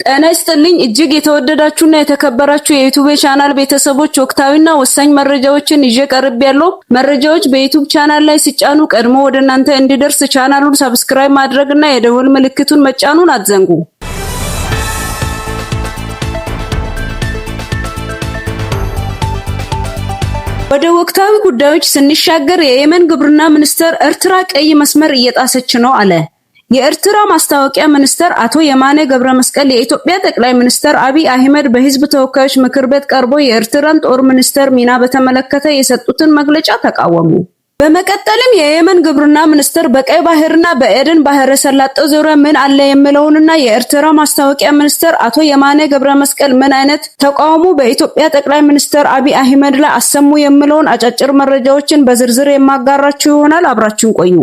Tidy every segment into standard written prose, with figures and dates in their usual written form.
ጤና ይስጥልኝ እጅግ የተወደዳችሁና የተከበራችሁ የ YouTube ቻናል ቤተሰቦች፣ ወቅታዊና ወሳኝ መረጃዎችን ይዤ ቀርቤያለሁ። መረጃዎች በ YouTube ቻናል ላይ ሲጫኑ ቀድሞ ወደ እናንተ እንዲደርስ ቻናሉን subscribe ማድረግና የደወል ምልክቱን መጫኑን አትዘንጉ። ወደ ወቅታዊ ጉዳዮች ስንሻገር የየመን ግብርና ሚኒስትር ኤርትራ ቀይ መስመር እየጣሰች ነው አለ። የኤርትራ ማስታወቂያ ሚኒስትር አቶ የማነ ገብረ መስቀል የኢትዮጵያ ጠቅላይ ሚኒስትር አብይ አህመድ በሕዝብ ተወካዮች ምክር ቤት ቀርቦ የኤርትራን ጦር ሚኒስትር ሚና በተመለከተ የሰጡትን መግለጫ ተቃወሙ። በመቀጠልም የየመን ግብርና ሚኒስትር በቀይ ባህርና በኤደን ባህረ ሰላጤው ዙሪያ ምን አለ የሚለውንና የኤርትራ ማስታወቂያ ሚኒስትር አቶ የማነ ገብረ መስቀል ምን አይነት ተቃውሞ በኢትዮጵያ ጠቅላይ ሚኒስትር አብይ አህመድ ላይ አሰሙ የሚለውን አጫጭር መረጃዎችን በዝርዝር የማጋራችሁ ይሆናል። አብራችሁን ቆዩ።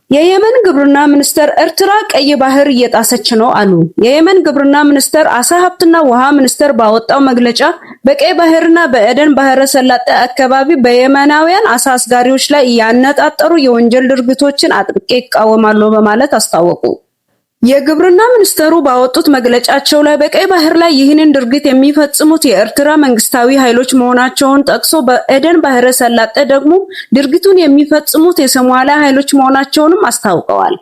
የየመን ግብርና ሚኒስትር ኤርትራ ቀይ ባህር እየጣሰች ነው አሉ። የየመን ግብርና ሚኒስትር አሳ ሀብትና ውሃ ሚኒስትር ባወጣው መግለጫ በቀይ ባህርና በኤደን ባህረ ሰላጤ አካባቢ በየመናውያን አሳ አስጋሪዎች ላይ ያነጣጠሩ የወንጀል ድርጊቶችን አጥብቄ ይቃወማሉ በማለት አስታወቁ። የግብርና ሚኒስተሩ ባወጡት መግለጫቸው ላይ በቀይ ባህር ላይ ይህንን ድርጊት የሚፈጽሙት የኤርትራ መንግስታዊ ኃይሎች መሆናቸውን ጠቅሶ በኤደን ባህረ ሰላጤ ደግሞ ድርጊቱን የሚፈጽሙት የሶማሊያ ኃይሎች መሆናቸውንም አስታውቀዋል።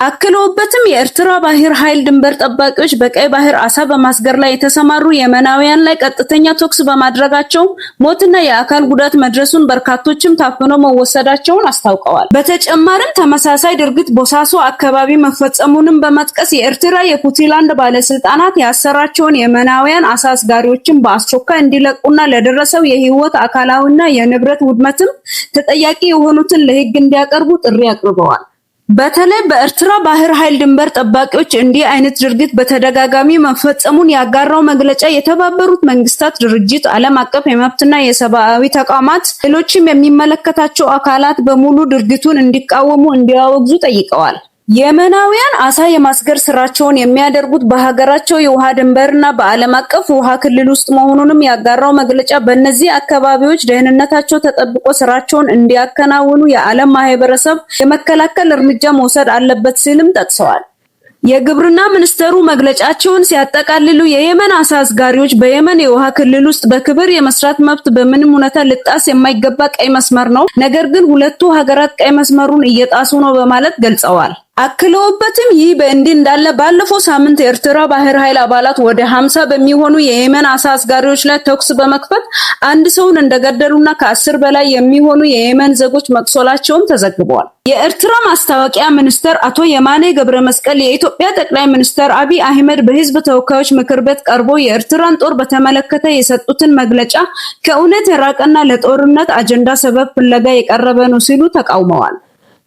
አክለውበትም የኤርትራ ባህር ኃይል ድንበር ጠባቂዎች በቀይ ባህር አሳ በማስገር ላይ የተሰማሩ የመናውያን ላይ ቀጥተኛ ተኩስ በማድረጋቸው ሞትና የአካል ጉዳት መድረሱን፣ በርካቶችም ታፍነው መወሰዳቸውን አስታውቀዋል። በተጨማሪም ተመሳሳይ ድርጊት ቦሳሶ አካባቢ መፈጸሙንም በመጥቀስ የኤርትራ የፑንትላንድ ባለስልጣናት ያሰራቸውን የመናውያን አሳ አስጋሪዎችን በአስቸኳይ እንዲለቁና ለደረሰው የህይወት አካላዊና የንብረት ውድመትም ተጠያቂ የሆኑትን ለህግ እንዲያቀርቡ ጥሪ አቅርበዋል። በተለይ በኤርትራ ባህር ኃይል ድንበር ጠባቂዎች እንዲህ አይነት ድርጊት በተደጋጋሚ መፈጸሙን ያጋራው መግለጫ የተባበሩት መንግስታት ድርጅት፣ ዓለም አቀፍ የመብትና የሰብአዊ ተቋማት፣ ሌሎችም የሚመለከታቸው አካላት በሙሉ ድርጊቱን እንዲቃወሙ፣ እንዲያወግዙ ጠይቀዋል። የመናውያን አሳ የማስገር ስራቸውን የሚያደርጉት በሀገራቸው የውሃ ድንበርና በዓለም አቀፍ ውሃ ክልል ውስጥ መሆኑንም ያጋራው መግለጫ በእነዚህ አካባቢዎች ደህንነታቸው ተጠብቆ ስራቸውን እንዲያከናውኑ የዓለም ማህበረሰብ የመከላከል እርምጃ መውሰድ አለበት ሲልም ጠቅሰዋል። የግብርና ሚኒስተሩ መግለጫቸውን ሲያጠቃልሉ የየመን አሳ አስጋሪዎች በየመን የውሃ ክልል ውስጥ በክብር የመስራት መብት በምንም ሁኔታ ሊጣስ የማይገባ ቀይ መስመር ነው፣ ነገር ግን ሁለቱ ሀገራት ቀይ መስመሩን እየጣሱ ነው በማለት ገልጸዋል። አክለውበትም ይህ በእንዲህ እንዳለ ባለፈው ሳምንት የኤርትራ ባህር ኃይል አባላት ወደ 50 በሚሆኑ የየመን አሳ አስጋሪዎች ላይ ተኩስ በመክፈት አንድ ሰውን እንደገደሉና ከ10 በላይ የሚሆኑ የየመን ዜጎች መቁሰላቸውም ተዘግቧል። የኤርትራ ማስታወቂያ ሚኒስትር አቶ የማነ ገብረ መስቀል የኢትዮጵያ ጠቅላይ ሚኒስትር አብይ አህመድ በሕዝብ ተወካዮች ምክር ቤት ቀርቦ የኤርትራን ጦር በተመለከተ የሰጡትን መግለጫ ከእውነት የራቀና ለጦርነት አጀንዳ ሰበብ ፍለጋ የቀረበ ነው ሲሉ ተቃውመዋል።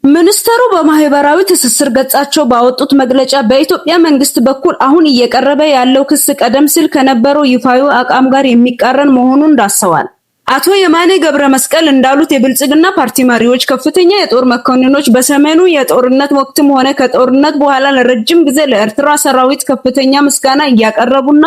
ሚኒስተሩ በማህበራዊ ትስስር ገጻቸው ባወጡት መግለጫ በኢትዮጵያ መንግስት በኩል አሁን እየቀረበ ያለው ክስ ቀደም ሲል ከነበረው ይፋዊ አቋም ጋር የሚቃረን መሆኑን ዳሰዋል። አቶ የማነ ገብረ መስቀል እንዳሉት የብልጽግና ፓርቲ መሪዎች፣ ከፍተኛ የጦር መኮንኖች በሰሜኑ የጦርነት ወቅትም ሆነ ከጦርነት በኋላ ለረጅም ጊዜ ለኤርትራ ሰራዊት ከፍተኛ ምስጋና እያቀረቡና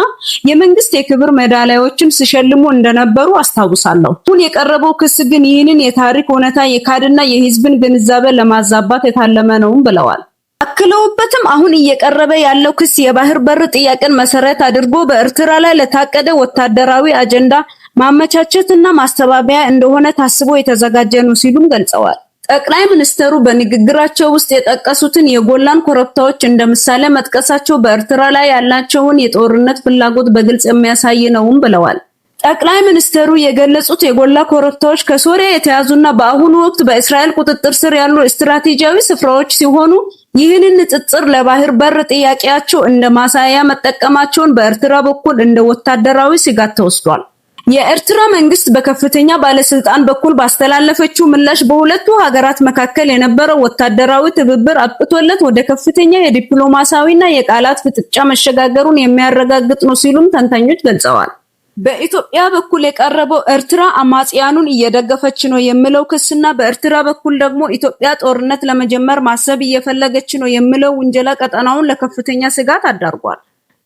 የመንግስት የክብር ሜዳሊያዎችን ሲሸልሙ እንደነበሩ አስታውሳለሁ። አሁን የቀረበው ክስ ግን ይህንን የታሪክ እውነታ የካድና የህዝብን ግንዛቤ ለማዛባት የታለመ ነውም ብለዋል። አክለውበትም አሁን እየቀረበ ያለው ክስ የባህር በር ጥያቄን መሰረት አድርጎ በኤርትራ ላይ ለታቀደ ወታደራዊ አጀንዳ ማመቻቸትና ማስተባበያ እንደሆነ ታስቦ የተዘጋጀ ነው ሲሉም ገልጸዋል። ጠቅላይ ሚኒስትሩ በንግግራቸው ውስጥ የጠቀሱትን የጎላን ኮረብታዎች እንደ ምሳሌ መጥቀሳቸው በኤርትራ ላይ ያላቸውን የጦርነት ፍላጎት በግልጽ የሚያሳይ ነውም ብለዋል። ጠቅላይ ሚኒስትሩ የገለጹት የጎላ ኮረብታዎች ከሶሪያ የተያዙና በአሁኑ ወቅት በእስራኤል ቁጥጥር ስር ያሉ ስትራቴጂያዊ ስፍራዎች ሲሆኑ ይህንን ንጽጽር ለባህር በር ጥያቄያቸው እንደ ማሳያ መጠቀማቸውን በኤርትራ በኩል እንደ ወታደራዊ ስጋት ተወስዷል። የኤርትራ መንግስት በከፍተኛ ባለስልጣን በኩል ባስተላለፈችው ምላሽ በሁለቱ ሀገራት መካከል የነበረው ወታደራዊ ትብብር አብቅቶለት ወደ ከፍተኛ የዲፕሎማሲያዊና የቃላት ፍጥጫ መሸጋገሩን የሚያረጋግጥ ነው ሲሉም ተንታኞች ገልጸዋል። በኢትዮጵያ በኩል የቀረበው ኤርትራ አማጽያኑን እየደገፈች ነው የሚለው ክስና በኤርትራ በኩል ደግሞ ኢትዮጵያ ጦርነት ለመጀመር ማሰብ እየፈለገች ነው የሚለው ውንጀላ ቀጠናውን ለከፍተኛ ስጋት አዳርጓል።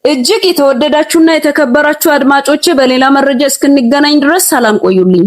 እጅግ የተወደዳችሁና የተከበራችሁ አድማጮቼ በሌላ መረጃ እስክንገናኝ ድረስ ሰላም ቆዩልኝ።